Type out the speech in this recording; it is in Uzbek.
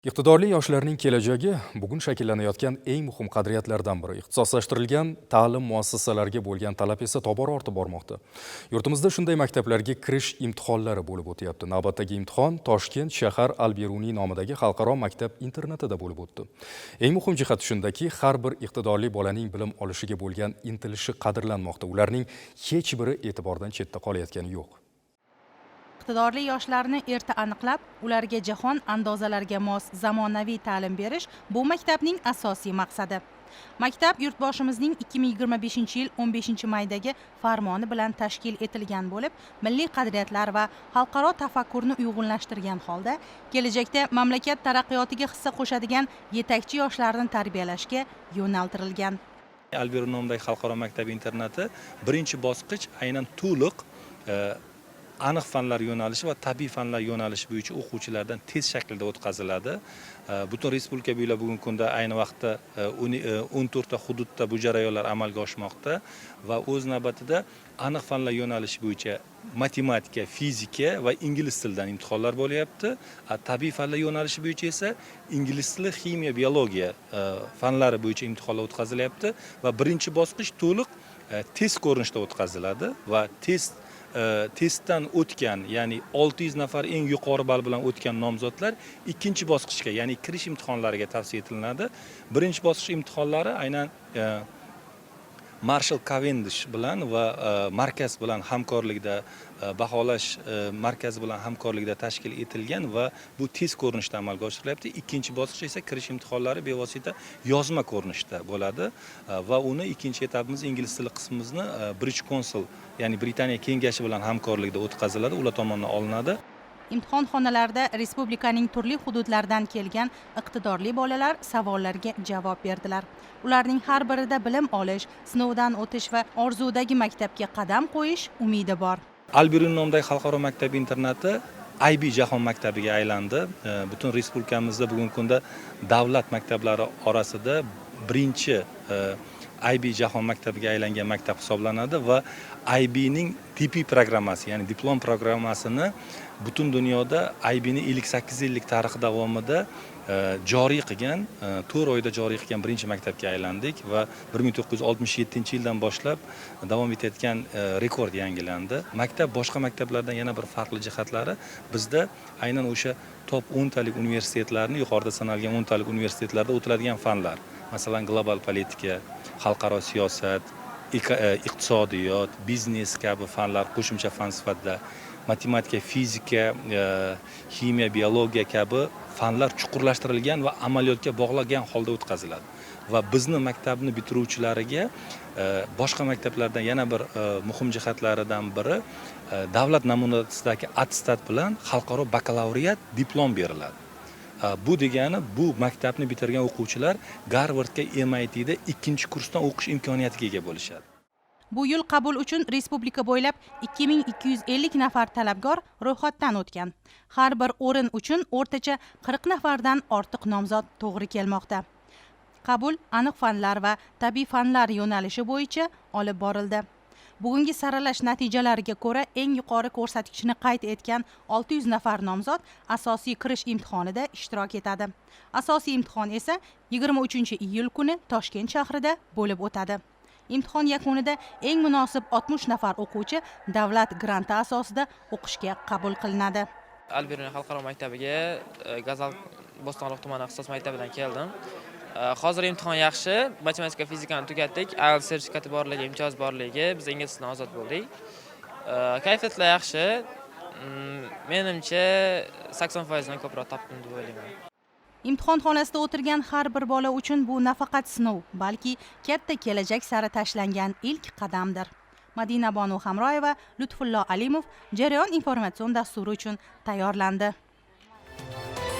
Iqtidorli yoshlarning kelajagi bugun shakllanayotgan eng muhim qadriyatlardan biri. Ixtisoslashtirilgan ta'lim muassasalariga bo'lgan talab esa tobora ortib bormoqda. Yurtimizda shunday maktablarga kirish imtihonlari bo'lib o'tyapti. Navbatdagi imtihon Toshkent shahar Al-Beruniy nomidagi xalqaro maktab internatida bo'lib o'tdi. Eng muhim jihati shundaki, har bir iqtidorli bolaning bilim olishiga bo'lgan intilishi qadrlanmoqda. Ularning hech biri e'tibordan chetda qolayotgani yo'q. Iqtidorli yoshlarni erta aniqlab, ularga jahon andozalariga mos zamonaviy ta'lim berish bu maktabning asosiy maqsadi. Maktab yurtboshimizning 2025-yil 15-maydagi farmoni bilan tashkil etilgan bo'lib, milliy qadriyatlar va xalqaro tafakkurni uyg'unlashtirgan holda kelajakda mamlakat taraqqiyotiga hissa qo'shadigan yetakchi yoshlarni tarbiyalashga yo'naltirilgan. Al-Beruniy nomidagi xalqaro maktab internati birinchi bosqich aynan to'liq aniq fanlar yo'nalishi va tabiiy fanlar yo'nalishi bo'yicha o'quvchilardan test shaklida o'tkaziladi. Butun respublika bo'ylab bugungi kunda ayni vaqtda 14 ta hududda bu jarayonlar amalga oshmoqda va o'z navbatida aniq fanlar yo'nalishi bo'yicha matematika, fizika va ingliz tilidan imtihonlar bo'lyapti. Tabiiy fanlar yo'nalishi bo'yicha esa ingliz tili, ximiya, biologiya fanlari bo'yicha imtihonlar o'tkazilyapti va birinchi bosqich to'liq test ko'rinishida o'tkaziladi va testdan o'tgan, ya'ni 600 nafar eng yuqori ball bilan o'tgan nomzodlar ikkinchi bosqichga, ya'ni kirish imtihonlariga tavsiya etilinadi. Birinchi bosqich imtihonlari aynan Marshal Cavendish bilan va markaz bilan hamkorlikda, baholash markazi bilan hamkorlikda tashkil etilgan va bu test ko'rinishda amalga oshirilyapti. Ikkinchi bosqich esa kirish imtihonlari bevosita yozma ko'rinishda bo'ladi va uni ikkinchi etapimiz ingliz tili qismimizni British Council, ya'ni Britaniya kengashi bilan hamkorlikda o'tkaziladi, ular tomonidan olinadi. Imtihon xonalarida respublikaning turli hududlaridan kelgan iqtidorli bolalar savollarga javob berdilar. Ularning har birida bilim olish, sinovdan o'tish va orzudagi maktabga qadam qo'yish umidi bor. Al-Beruniy nomidagi xalqaro maktab internati IB jahon maktabiga aylandi. Butun respublikamizda bugungi kunda davlat maktablari orasida birinchi IB jahon maktabiga aylangan maktab hisoblanadi va IBning DP programmasi, ya'ni diplom programmasini butun dunyoda IBning 58 yillik tarixi davomida joriy qilgan, 4 oyda joriy qilgan birinchi maktabga aylandik va 1967-yildan boshlab davom etayotgan rekord yangilandi. Maktab boshqa maktablardan yana bir farqli jihatlari, bizda aynan o'sha top 10 talik universitetlarni, yuqorida sanalgan 10 talik universitetlarda o'tiladigan fanlar, masalan, global politika, xalqaro siyosat, iqtisodiyot, biznes kabi fanlar qo'shimcha fan sifatida, matematika, fizika, ximiya, biologiya kabi fanlar chuqurlashtirilgan va amaliyotga bog'langan holda o'tkaziladi. Va bizni maktabni bitiruvchilariga boshqa maktablardan yana bir muhim jihatlaridan biri, davlat namunasidagi attestat bilan xalqaro bakalavriat diplom beriladi. Bu degani, bu maktabni bitirgan o'quvchilar Garvardga, MITda ikkinchi kursdan o'qish imkoniyatiga ega bo'lishadi. Bu yil qabul uchun respublika bo'ylab 2250 nafar talabgor ro'yxatdan o'tgan. Har bir o'rin uchun o'rtacha 40 nafardan ortiq nomzod to'g'ri kelmoqda. Qabul aniq fanlar va tabiiy fanlar yo'nalishi bo'yicha olib borildi. Bugungi saralash natijalariga ko'ra eng yuqori ko'rsatkichni qayd etgan 600 nafar nomzod asosiy kirish imtihonida ishtirok etadi. Asosiy imtihon esa 23-iyul kuni Toshkent shahrida bo'lib o'tadi. Imtihon yakunida eng munosib 60 nafar o'quvchi davlat granti asosida o'qishga qabul qilinadi. Al-Beruniy xalqaro maktabiga Gazal Bo'stonliq tumani ixtisos maktabidan keldim. Hozir imtihon yaxshi, matematika, fizikani tugatdik. IELTS sertifikati borligi, imtiyoz borligi, biz ingliz tilidan ozod bo'ldik. Kayfiyatlar yaxshi. Menimcha 80% dan ko'proq topdim deb o'ylayman. Imtihon xonasida o'tirgan har bir bola uchun bu nafaqat sinov, balki katta kelajak sari tashlangan ilk qadamdir. Madina Bonu Hamroyeva, Lutfullo Alimov, Jarayon informatsion dasturi uchun tayyorlandi.